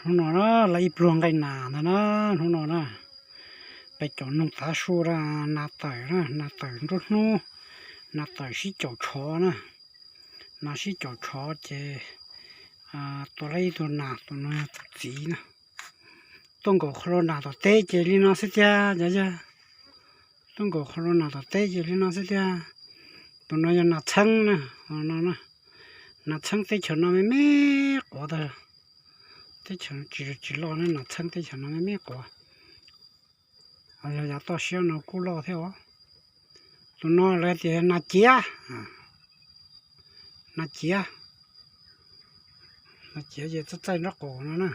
Hnub no na, lawv ib pluag nqaij nas ntag na, hnub no na. Peb caum noog tav su na, nas tawm na, nas tawm nruab hnub, nas tawm sib caum tshov na. Nas sib caum tshov ces tua lawv ib tug nas, tus no yog tus txiv na. Tuaj nkaum qhov lub nas tom teb ces li no xwb tiag, cov yawg. Tuaj nkaum qhov lub nas tom teb ces li no xwb tiag. Tus no yog nas txheeb na, no na. Nas txheeb teb chaws no me me quav tag. Teb chaws tsis, tsis loj na, nas txheeb teb chaws no me me quav. Yog yav toj siab no kuj loj thiab os. Tus no lawv tias nas ciav, nas ciav. Nas ciav ces txaij txaij nraub qaum no na.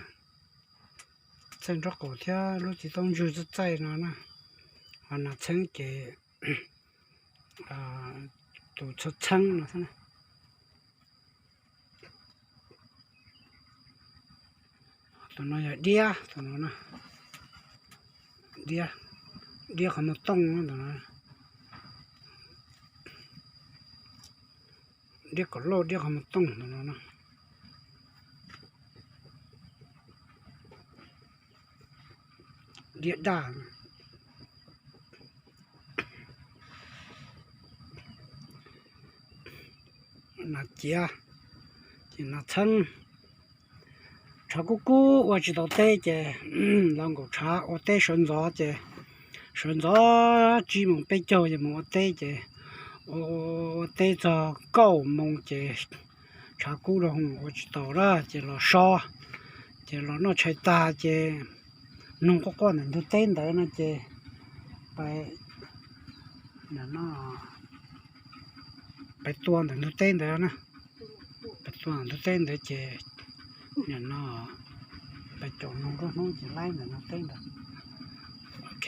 Txaij nraub qaum thiab lub txiv toob ntswg txaij txaij no na. Ho nas txheeb ces tus txheeb txheeb no xwb na. Tus no yog diab, tus no na. Diab, diab qhov muag tooj no, tus no. Diab kaum lauj, diab qhov muag tooj, tus no na. Diab daj. Nas ciav, ces nas txheeb. Tshav kub kub ua tsis tau teb ces los nkaum tshav ua teb sawv ntxov ces, sawv ntxov tsib moos peb caug ces mus ua teb ces, ua teb txog kaum moos ces tshav kub rau mus ua tsis tau lawm ces los so, ces los noj tshais tag ces noog quaj quaj ntawm ntug teb ntawd no ces peb tua ntawm ntug teb ntawd na. Peb tua ntawm ntug teb ntawd ces nim no peb caum noog nruab hnub ces laib ntawm ntug teb ntawd. Ok.